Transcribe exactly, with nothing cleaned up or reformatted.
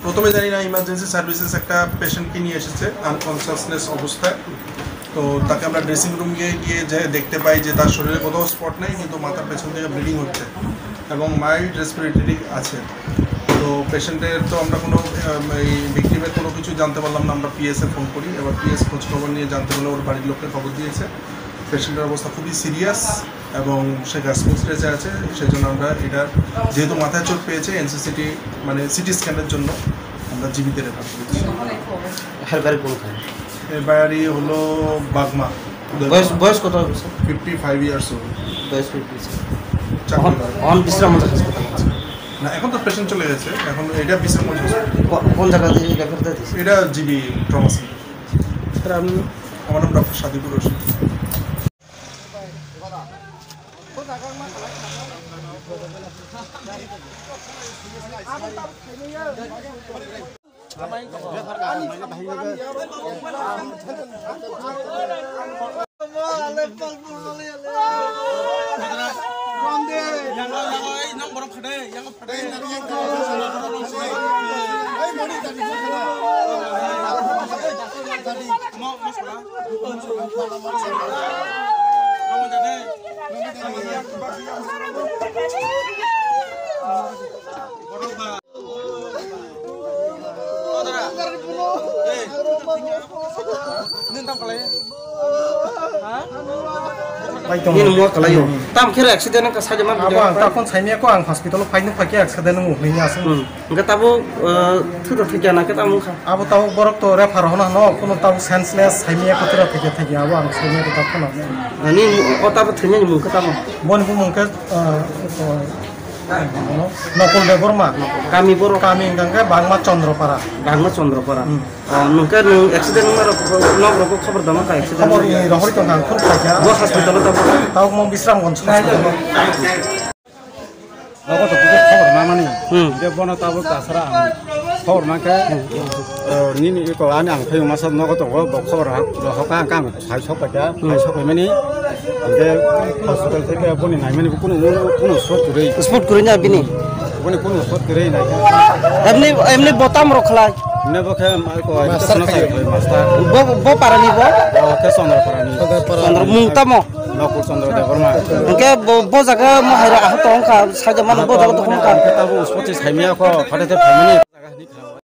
প্রথমে জানি না, ইমার্জেন্সি সার্ভিসেস একটা পেশেন্টকে নিয়ে এসেছে আনকনসিয়াসনেস অবস্থায়। তো তাকে আমরা ড্রেসিং রুমে গিয়ে যে দেখতে পাই যে তার শরীরে কোথাও স্পট নেই, কিন্তু মাথার পেছন থেকে ব্লিডিং হচ্ছে এবং মাইল্ড রেসপিরেটরি আছে। তো পেশেন্টের তো আমরা কোনো, আম, এই ভিকটিমের কোনো কিছু জানতে পারলাম না। আমরা পিএসএ ফোন করি, এবার পিএস খোঁজ খবর নিয়ে জানতে পারলে ওর বাড়ির লোককে খবর দিয়েছে। পেশেন্টের অবস্থা খুবই সিরিয়াস এবং সে গার্হস্থ্য স্টেজে আছে, সেই জন্য আমরা এটা, যেহেতু মাথায় চোট পেয়েছে, এনসিসিটি মানে সিটি স্ক্যানের জন্য আমরা জিবিতে রেফার করেছি। এর বাড়ি কোনখানে? এর বাড়ি হলো বাগমা। বয়স, বয়স কত হবে, sir? Fifty five years old. বয়স ফিফটি। চাকরি অন, করে। অন বিশ্রাম আছে হাসপাতালে। না, এখন তো পেশেন্ট চলে গেছে, এখন এটা বিশ্রামগঞ্জ হসপিটাল। কো-, কোন জায়গা দিয়ে রেফার দিয়ে দিয়েছে? এটা জিবি ট্রমা সেন্টার। স্যার, আপনি? আমার নাম doctor Sadiqur Rashid. Nini mo kalai o. Tam khe accident wngkha, saida man. Abo ang takon saimya ko, ang hospital o phaino phaikhe accident wngo hinwi aswk. Hmm. Hwnkhe tabuk, uh, thwi rok thwikya na khe tamo wngkha. Abo tabuk borok to refer hono hano, kuno tabuk senseless saimya ko, thwi rok thwikya thwikya, abo ang saimya ko tabuk kheno. Ani o tabuk thwinani mung khe tamo? Boni bumung khe, uh, uh, Nokul Debbarma. Kami borok? Kami hwnkha khe Bangma Chandra Para. Bangma Chandra Para. Hmm. Oh, nwng khe nwng accident wngma rok, nok rok khobor dama kha accident? Khobor ni rohori tong kha, ang phone khlai kha. Bo hospital o tabuk? Tabuk mo Bisramganj hospital o. Nogo to bujo khobor ma mani. Hmm. Je bono tabuk tasara ang khobor ma khe, eh, nini iko ani ang phaiyung masa nogo tongo, bo khobor ha, rohor kha ang kang. Hai sok paikha, hmm, hai sok paimani. Hingke hospital theke boni naimani bo kunu, kunu spot kwrwi. Spot kwrwi na bini? Boni kunu spot kwrwi naikha. Emni, emni bo tamo rok khlai? Emni bo khe mai ko master khayo. Master. Bo, bo parani bo? Bo khe Chandra parani. Chandra, mung tamo? Nokul Chandra Debbarma. Hingke bo, bo jaga mo hai ahok tong kha, saja mano bo jaga tong kha. Hingke tabo spot se saimya kho, phate te phaimani jaga hini kha.